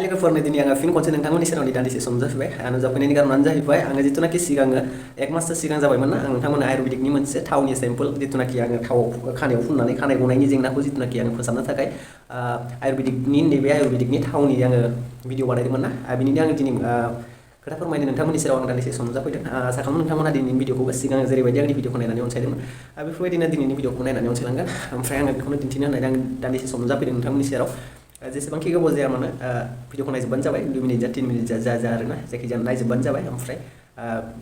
हाय लोगोफोरनि दिनै आङो फिन खनसे नोंथांमोननि सेरावनि दान्दिसे सम जाफैबाय नुजाफैनायनि कारनानो जाहैबाय आङो जितुनाखि सिगाङो 1 माससो सिगां जाबायमोन ना आं नोंथांमोननो आयुर्वेदिकनि मोनसे थावनि सेम्पल जितुनाखि आङो थाव खानायाव फुननानै खानाय गनायनि जेंनाखौ जितुनाखि आङो फोसाबनो थाखाय आयुर्वेदिकनि थावनि आङो भिडिअ बानायदोंमोन ना बिनिनो आङो दिनै खोथा फोरमायनो नोंथांमोननि सेराव आं दान्दिसे सम नुजाफैदों आसा खालामो नोंथांमोना दिनैनि भिडिअखौबो सिगां जेरैबायदि आंनि भिडिअखौ नायनानै अनसायदोंमोन बेफोरबायदिनो दिनैनि भिडिअखौ नायनानै अनसायलांगोन ओमफ्राय आङो बेखौनो दिन्थिनो होननानै आं दान्दिसे सम नुजाफैदों नोंथांमोननि सेराव जेसेबांखि गोबाव जाया मानो भिडिअखौ नायजोबबानो जाबाय 2 मिनिट जा 3 मिनिट जा आरोना जायखिजाया नायजोबबानो जाबाय ओमफ्राय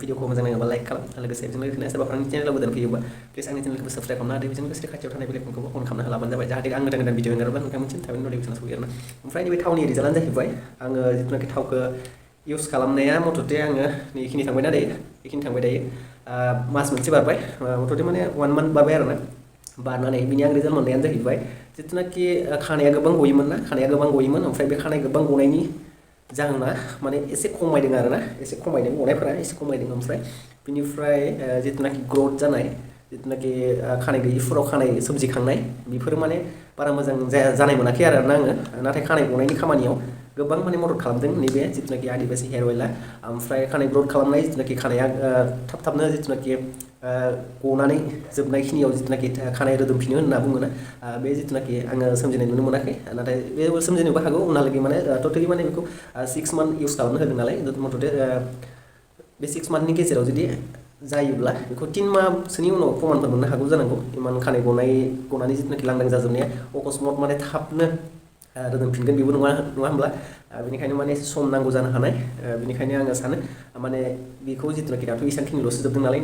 भिडिअखौ मोजां नाङोबा लाइक खालाम लोगोसे बेजों लोगोसे सोरबाफोर आंनि चेनेलाव गोदान फैयोबा प्लिज आंनि चेनेलखौ साबस्क्राइब खालामना होदो बेजों लोगोसे खाथियाव थानाय बेलेकफोरखौबो अन खालामना लाबानो जाबाय जाहाथे आं गोदान भिडिअ हगारोबा नोंथांमोनसिम थाबैनो नटिफिकेसन सफैयो आरोना ओमफ्राय नैबे थावनि रिजाल्टआनो जाहैबाय आङो जितुनाखि थावखौ इउज खालामनाया मथथे आङो नैखिनि थांबाय दायो मास मोनसे बारबाय मथथे माने 1 मान्थ बारबाय आरोना बारनानै बिनि आं रिजाल्ट मोननायानो जाहैबाय जितुनाखि खानाया गोबां गयोमोन ओमफ्राय बे खानाय गोबां गनायनि जाहोना माने एसे खमायदों आरोना एसे खमायदों गनायफोरा एसे खमायदों ओमफ्राय बिनिफ्राय जितुनाखि ग्रोथ जानाय जितुनाखि खानाय गैयिफोराव खानाय सोमजिखांनाय बेफोरो माने बारा मोजां जानाय मोनाखै आरोना आङो नाथाय खानाय गनायनि खामानियाव गोबां माने मदद खालामदों नैबे जितुनाखि आदिबासि हेयार अइलआ ओमफ्राय खानाय ग्रोथ खालामनाय जितुनाखि खानाया थाबनो जितुनाखि गनानै जोबनायखिनियाव जितुनाखि खानाय रोदोमफिनो होनना बुङोना बे जितुनाखि आङो सोमजिनाय नुनो मोनाखै नाथाय बे सोमजिनोबो हागौ उनहालागै माने टटेलि माने बेखौ 6 मान्थ इउज खालामनो होदों नालाय मथथे बे 6 मान्थनि गेजेराव जुदि जायोब्ला बेखौ 3 माहसोनि उनाव प्रमानफोर मोननो हागौ जानांगौ इमान खानाय गनानै जितुनाखि लांदां जाजोबनाया अकस्मात माने थाबनो रोदोमफिनगोन बेबो नङा होमब्ला बेनिखायनो माने सम नांगौ जानो हानाय बेनिखायनो आङो सानो माने बेखौ जितुनाखि दाथ' इसांखिनिल'सो जोबदों नालाय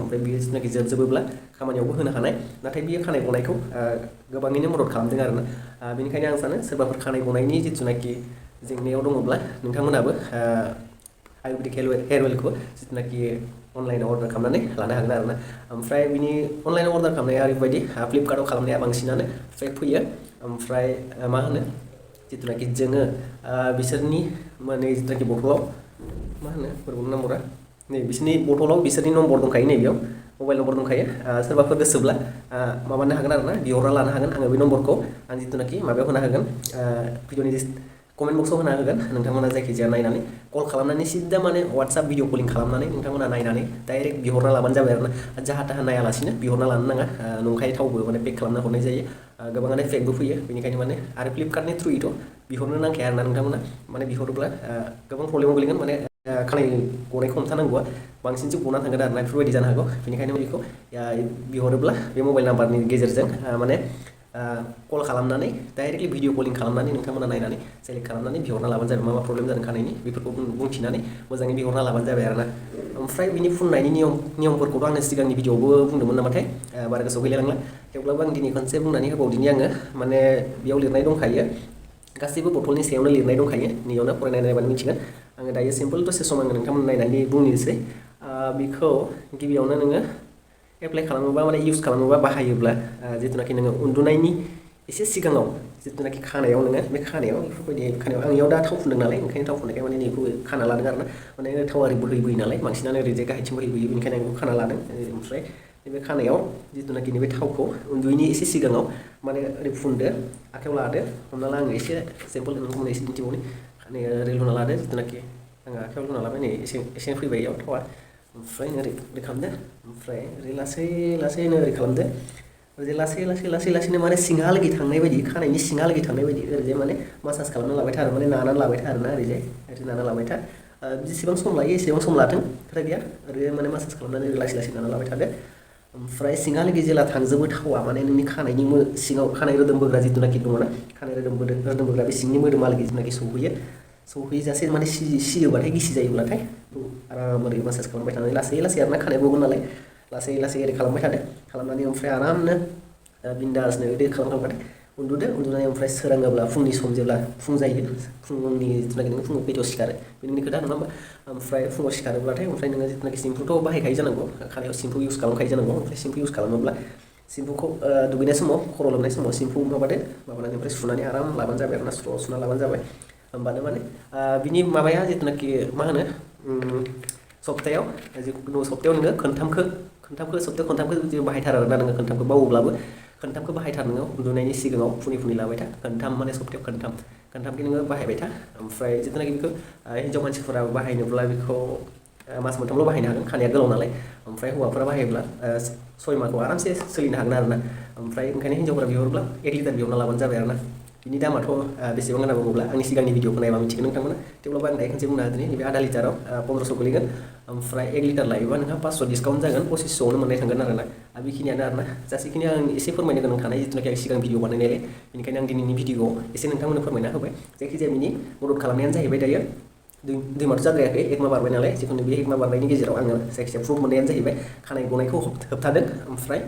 ओमफ्राय बियो जितुनाखि जोबोब्ला खामानियावबो होनो हानाय नाथाय बियो खानाय गनायखौ गोबाङैनो मदद खालामदों आरोना बेनिखायनो आं सानो सोरबाफोर खानाय गनायनि जितुनाखि जेंनायाव दङब्ला नोंथांमोनाबो आयुर्वेदिक हेयार अइलखौ जितुनाखि अनलाइनाव अर्डार खालामनानै लानो हागोन आरोना ओमफ्राय बिनि अनलाइनाव अर्डार खालामनाया ओरैबायदि फ्लिपकार्टआव खालामनाया बांसिनानो फेक फैयो ओमफ्राय मा होनो जितुनाखि जोङो बिसोरनि माने जितुनाखि बथलाव मा होनो बोरैबा नाम्बारा नै बिसोरनि बथलाव बिसोरनि नम्बर दंखायो नैबेयाव मबाइल नम्बर दंखायो सोरबाफोर गोसोब्ला माबानो हागोन आरोना बिहरना लानो हागोन आङो बे नम्बरखौ आं जितुनाखि माबायाव होना होगोन भिडिअनि कमेन्ट बक्सआव होना होगोन नोंथांमोना जायखिजाया नायनानै कल खालामनानै सिदा माने वाट्सएप भिडिअ कलिं खालामनानै नोंथांमोना नायनानै डाइरेक्ट बिहरना लाबानो जाबाय आरोना जाहा थाहा नायालासिनो बिहरना लानो नाङा नंखाय थावबो माने पेक खालामना हरनाय जायो गोबाङानो फेकबो फैयो बेनिखायनो माने आरो फ्लिपकार्टनि थ्रुयैथ' बिहरनो नांखाया आरोना नोंथांमोना माने बिहरोब्ला गोबां प्रब्लेमाव गोलैगोन माने खानाय गनायखौ हमथानांगौआ बांसिनसो गना थांगोन आरोना बेफोरबायदि जानो हागौ बेनिखायनो बेखौ बिहरोब्ला बे मबाइल नाम्बारनि गेजेरजों माने कल खालामनानै डाइरेक्टलि भिडिअ कलिं खालामनानै नोंथांमोना नायनानै सेलेक्ट खालामनानै बिहरना लाबानो जाबाय मा प्रब्लेम जादों खानायनि बेफोरखौ बुंथिनानै मोजाङै बिहरना लाबानो जाबाय आरोना ओमफ्राय बिनि फुननायनि नियमफोरखौथ' आङो सिगांनि भिडिअआवबो बुंदोंमोन नामाथाय बारा गोसोआव गैलायलांला थेवब्लाबो आं दिनै खनसे बुंनानै होबावदिनि आङो माने बेयाव लिरनाय दंखायो गासैबो बथलनि सायावनो लिरनाय दंखायो नैयावनो फरायनायबानो मिथिगोन आङो दायो सिम्पोल दसे सम आङो नोंथांमोन नायनानै बुंनोसै बेखौ गिबियावनो नोङो एप्लाइ खालामोबा माने इउज खालामोबा बाहायोब्ला जितुनाखि नोङो उन्दुनायनि एसे सिगाङाव जितुनाखि खानायाव नोङो बे खानायाव बेफोरबायदि खानायाव आंनियाव दा थाव फुनदों नालाय ओंखायनो थाव फुननायखाय माने नैखौ खाना लादों आरोना माने थावारि बोहैबोयो नालाय बांसिनानो ओरैजाय गाहायथिं बोहैबोयो बेनिखायनो आं बेखौ खाना लादों ओमफ्राय नैबे खानायाव जितुनाखि नैबे थावखौ उन्दुयैनि एसे सिगाङाव माने ओरै फुनदो आखायाव लादो हमना ला आङो एसे सेम्पोल नोंथांमोन एसे दिन्थिबावनि ओरै लुना लादो जितुनाखि आङो आखायाव लुना लाबाय नै एसे फैबाय इयाव थावा ओमफ्राय ओरै खालामदो ओमफ्राय ओरै लासैनो ओरै खालामदो ओरै लासैनो माने सिंहालागै थांनाय बायदि खानायनि सिंहालागै थांनाय बायदि ओरैजाय माने मासाज खालामना लाबाय था आरो माने नानानै लाबाय था आरोना ओरैजाय नाना लाबाय था जेसेबां सम लायो एसेबां सम लाथों खोथा गैया ओरै माने मासाज खालामनानै लासै नाना लाबाय थादो ओमफ्राय सिंहालागै जेला थांजोबो थावा माने नोंनि खानायनि सिङाव खानाय रोदोमबोग्रा जितुनाखि दङना खानाय रोदोमबोग्रा बे सिंनि मोदोमहालागै जितुनाखि सौहैजासे माने सियोबाथाय गिसि जायोब्लाथाय आराम ओरै मासाज खालामबाय थानानै लासै आरोना खानाय गगोन नालाय लासै ओरै खालामबाय थादो खालामनानै ओमफ्राय आरामनो बिन्दासनो ओरै खालामखांबाथाय उन्दुनानै ओमफ्राय सोराङोब्ला फुंनि सम जेब्ला फुं जायो फुंनि जितुनाखि नोङो फुङाव खैथायाव सिखारो बे नोंनि खोथा नङा होमबा ओमफ्राय फुङाव सिखारोब्लाथाय ओमफ्राय नोङो जितुनाखि सेम्पुथ' बाहायखायो जानांगौ खानायाव सेम्पु इउज खालामखायो जानांगौ ओमफ्राय सेम्पु इउज खालामोब्ला सेम्पुखौ दुगैनाय समाव खर' लोबनाय समाव सेम्पु माबानानै ओमफ्राय सुनानै आराम लाबानो जाबाय आरोना स्र' सुना लाबानो जाबाय होमबानो माने बिनि माबाया जितुनाखि मा होनो सप्तायाव जिखुनु सप्तायाव नोङो खनथामखौ सप्तायाव खनथामखौ जुदि बाहायथारो आरोना नोङो खनथामखौ बावोब्लाबो खोनथामखौ बाहायथार नोङो उन्दुनायनि सिगाङाव फुनि लाबाय था खोनथाम माने सप्तायाव खोनथामखि नोङो बाहायबाय था ओमफ्राय जिथुनाखि बेखौ हिन्जाव मानसिफोरा बाहायनोब्ला बेखौ मास मोनथामल' बाहायनो हागोन खानाया गोलाव नालाय ओमफ्राय हौवाफोरा बाहायोब्ला 6 मासखौ आरामसे सोलिनो हागोन आरोना ओमफ्राय ओंखायनो हिन्जावफोरा बिहरोब्ला 1 लिटार बिहरना लाबानो जाबाय आरोना बिनि दामाथ' बेसेबां होनना बुङोब्ला आंनि सिगांनि भिडिअखौ नायबा मिथिगोन नोंथांमोना थेवब्लाबो आं दायो खनसे बुंना होदोनि नैबे आधा लिटाराव 1500 गोलैगोन ओमफ्राय 1 लिटार लायोबा नोंहा 500 डिसकाउन्ट जागोन 2500आवनो मोननाय थांगोन आरोना बेखिनियानो आरोना जासिखिनि आं एसे फोरमायनो गोनां थानाय जिथुनाखि आं सिगां भिडिअ बानायनायलाय बेनिखायनो आं दिनैनि भिडिअआव एसे नोंथांमोननो फोरमायना होबाय जायखिजाया बिनि मदद खालामनायानो जाहैबाय दायो 2 मास जाद्रायाखै 1 माह बारबाय नालाय जिखुनु बे 1 माह बारनायनि गेजेराव आङो जायखिजाया प्रुफ मोननायानो जाहैबाय खानाय गनायखौ होबथादों ओमफ्राय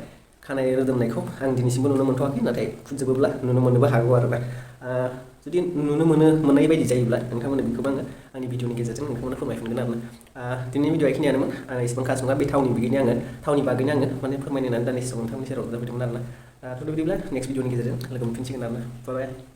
खानाय रोदोमनायखौ आं दिनैसिमबो नुनो मोनथ'वाखै नाथाय फुनजोबोब्ला नुनो मोननोबो हागौ आरोना जुदि नुनो मोननाय बायदि जायोब्ला नोंथांमोननो बेखौबो आङो आंनि भिडिअनि गेजेरजों नोंथांमोननो फोरमायफिनगोन आरोना दिनैनि भिडिअआ बेखिनियानोमोन आं एसेबां खास नङा बे थावनि बागैनो आङो माने फोरमायनो होननानै दान्दिसे सम नोंथांमोननि सेराव जाफैदोंमोन आरोना थ' बिदिब्ला नेक्स्ट भिडिअनि गेजेरजों लोगो मोनफिनसिगोन आरोना बाय बाय